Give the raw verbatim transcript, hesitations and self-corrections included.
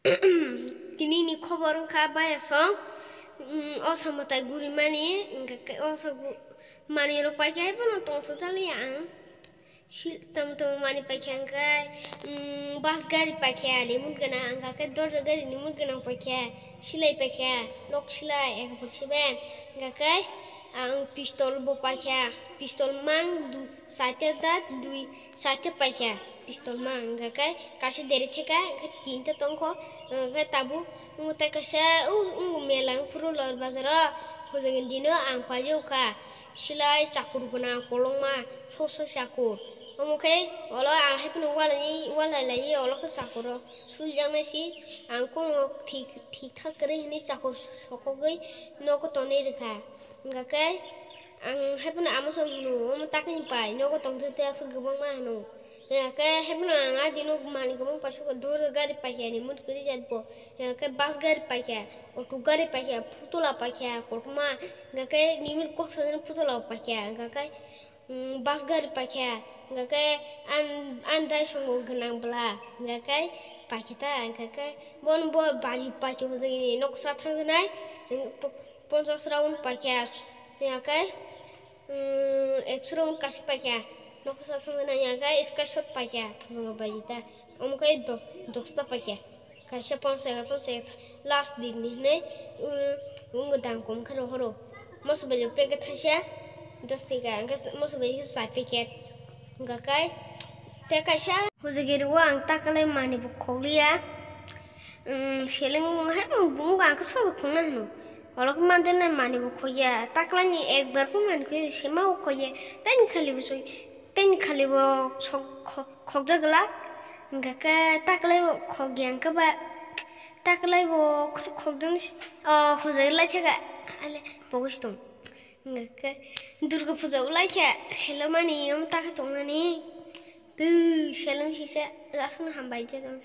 Tini ni khobor wngkha baya song, mm, oso mwtai gurimani, hingkha khe oso gu-, manwi rok paikha, haiphano tongthok jaliya ang. Sil-, tamo tamo manwi paikha hingkhe, mm, bus gari paikha, limit gwnang, hingkha khe dorja gari limit gwnang paikha, silai paikha, lok silai, A K forty seven, hingkha khe ang pistol bo paikha, pistol mang du-, saita da dui, saita paikha. Pistol ma hingkha khe kaisa deri theka, hingkhe tinta tongkho, hingkha khe tabuk wngkha tei kaisa, o, wngkha mela wngphuru lal bazaro, hojagini dino ang paijokha, silai chakur gwnang kolokma, sosa chakur. Omo khe olo ang haiphano walai, walai laiwi olo khe chakur rok suljaknai si, ang kheno thik, thik thak kwrwi hwnwi chakur sokogwi nogo tonwi rwkha. Hingkha khe ang haiphano amo song hwno, omo takini pai, nogo tongthok tei aswk kwbangma hwno. Hingkha khe haiphano ang a dino manwi kwbang paisukha, dorja gari paikha ni mut kwrwi jat bo. Hingkha khe bus gari paikha, auto gari paikha, phutola paikha, kotorma. Hingkha khe nimit kok sajani phutola paikha. Hingkha khe, mm, bus gari paikha. Hingkha khe an, an dai songo gwnang bwla. Hingkha khe paikha ta. Hingkha khe bono bo baji paikha hojagini noksa thangjaknai. Hingkha khe ponchas round paikha. Hingkha khe, mm, ekso round kaisa paikha. Noksa thangjaknai hingkha khe sky shot paikha. Phujanga baji ta. Omo khe do-, dosta paikha. Kaisa ponchas taka, ponchas taka last din ni hinwi, mm, wngkha dam kom khe rohoro. Moso bai packet thaisa dos taka, hingkhe moso bai khe chai packet. Hingkha khe tei kaisa hojagiri o ang takalai manwi bo khokliya. Mm, seleng hai bo wngkha, ang khe sobo khokna hino. Olo khe manjaknai manwi bo khokya. Takalai ni ekbar khe manwi khokya, sema bo khokya. Tei ni khali bo soi. Tei ni khali bo sok-, khok-, khokjak glak. Hingkha khe takalai bo khokya hingkhe ba, takalai bo khok-, khokjaknai si-, o, hojagwi lai thaka. Ale, pogos tong. Hingkha khe Durga puja o lai khe selomani, omo ta khe tongnani. Twi seleng sisa, aswkno hambai je tong.